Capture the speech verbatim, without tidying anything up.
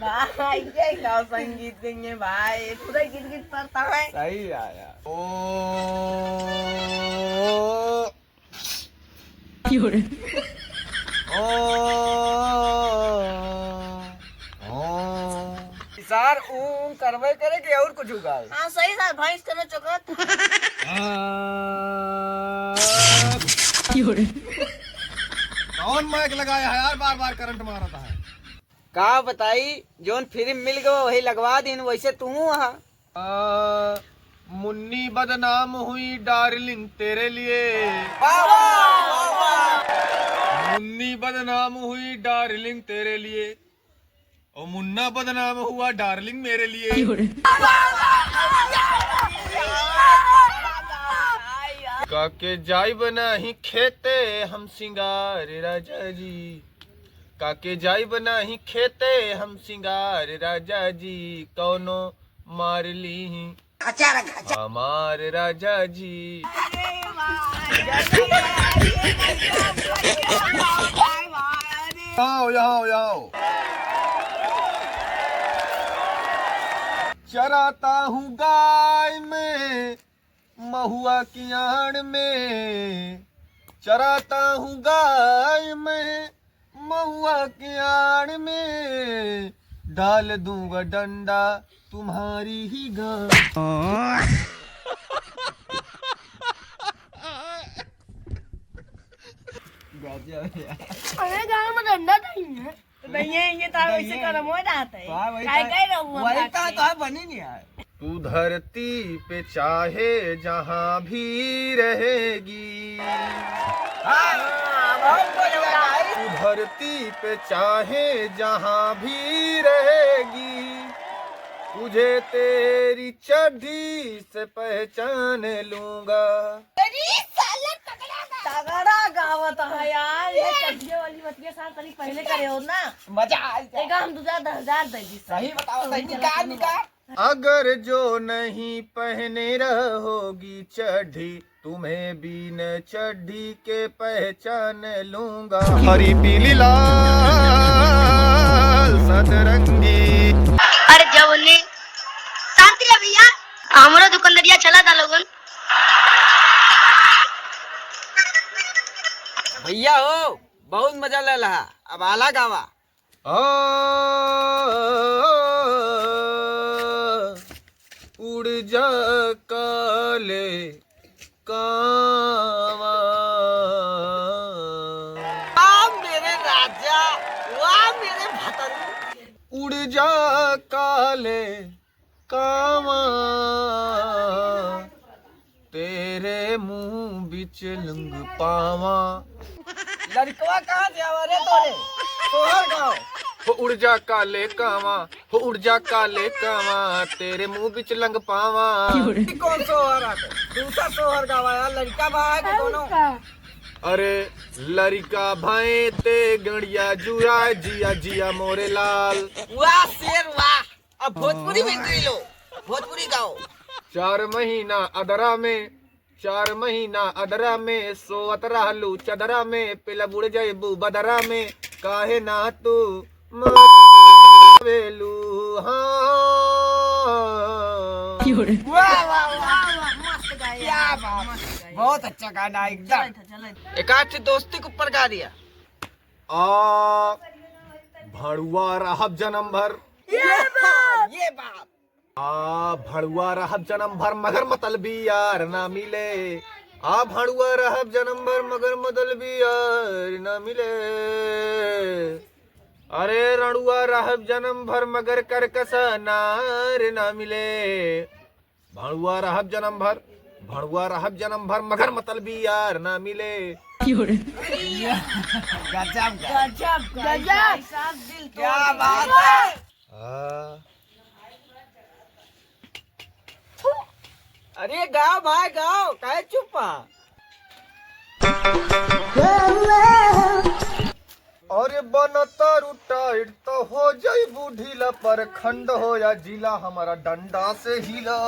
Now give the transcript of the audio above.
भाई, ये का संगीत गइये भाई, पूरा गिर गिर पड़ता है। सही आया। ओ। ओ। ओ। सर, ऊ करबे करे कि और कुछ गाए? हाँ, सही सर, भैंस के ना चोकत। कौन माइक लगाया है यार, बार बार करंट मारता है। का बताई, जौन फिल्म मिल गयो वही लगवा दीन, वैसे तू वहाँ। आ, मुन्नी बदनाम हुई डार्लिंग तेरे लिए। वाह, वाह, वाह, वाह। मुन्नी बदनाम हुई डार्लिंग तेरे लिए, और मुन्ना बदनाम हुआ डार्लिंग मेरे लिए। काके जाइब नाही खेते हम सिंगार राजा जी, काके जाइब नाही खेते हम सिंगार राजा जी, कौनो मार ली हमार राजा जी। आओ, यहाँ आओ, यहाँ आओ। चराता हूँ गाय मैं महुआ की आड़ में, चराता हूँ गाय मैं महुआ की आड़ में, डाल दूंगा डंडा तुम्हारी ही गाड़। अरे गाँव में डंडा नहीं है। तो भैया, ये तो वैसे नहीं है। करम हो जाता है। हाँ, वही काय तो, काय रहू हम वही तो, बात तो में। बनी नहीं है। तू धरती पे चाहे जहाँ भी रहेगी। हाँ, बहुत बढ़िया भाई। तू धरती पे चाहे जहाँ भी रहेगी, तुझे तेरी चड्ढी से पहचान लूंगा। अरे साला तगड़ा गा-, तगड़ा गावत है यार, ये चड्ढिया वाली बतिया साहब तनी पहले करे हो ना। मजा आ जाए। एक हम दूसरा दस हजार दे दी साहब। सही बताओ, सही निकाल, निकाल। अगर जो नहीं पहने रहोगी चड्ढी, तुम्हें बिन चड्ढी के पहचान लूंगा। हरी पीली लाल सतरंगी। अरे जवनी शांति रह भैया, हमरो दुकानदारिया चला था लोगन। भैया हो, बहुत मजा ले लहा, अब आला गावा। आ, उड़ जा काले कावा। वाह मेरे राजा, वाह मेरे भतरू। उड़ जा काले कावा, तेरे मुंह बिच लंग पावा। लड़कवा कहाँ से आवा रे तोरे? सोहर गाँव। हो उड़ जा काले कावा, हो उड़ जा काले कावा, तेरे मुंह बिच लंग पावा। ये कौन सोहर आते? दूसरा सोहर गावा यार, लड़का बा है कि कोनो? अरे लड़का भाई ते गड़िया जुरा, जिया जिया मोरे लाल। वाह शेर वाह। अब भोजपुरी में entry लो, भोजपुरी गाओ। चार महीना अदरा में, चार महीना अदरा में, सोवत रहलू चदरा में, पिला बुड़ जइबू बदरा में, काहे ना तू मरेलू, हाँ। वाह, वाह, वाह, वाह, मस्त गाया। क्या बात। मस्त गाया। बहुत अच्छा गाना एकदम। चलो, चलो। एक आध ठे दोस्ती के ऊपर गा दिया। आ, भड़ुआ रहब जनम भर। ये बात। ये बात। आ, भड़ुआ रहब जनम भर मगर मतलबी यार ना मिले। आ, भड़ुआ रहब जनम भर मगर मतलबी यार ना मिले। अरे रड़ुआ रहब जनम भर मगर करकस नार ना मिले। भड़ुआ रहब जनम भर, भड़ुआ रहब जनम भर मगर मतलबी यार ना मिले। गजब, गजब। गजब, गजब। भाई साहब, दिल क्या तोड़ बात दिया। है। हाँ। अरे गाओ भाई गाओ, काहे चुप बा? अरे बनतारू टाइट तो हो जाइबू ढीला, प्रखंड हो या जिला हमारा डंडा से हिला।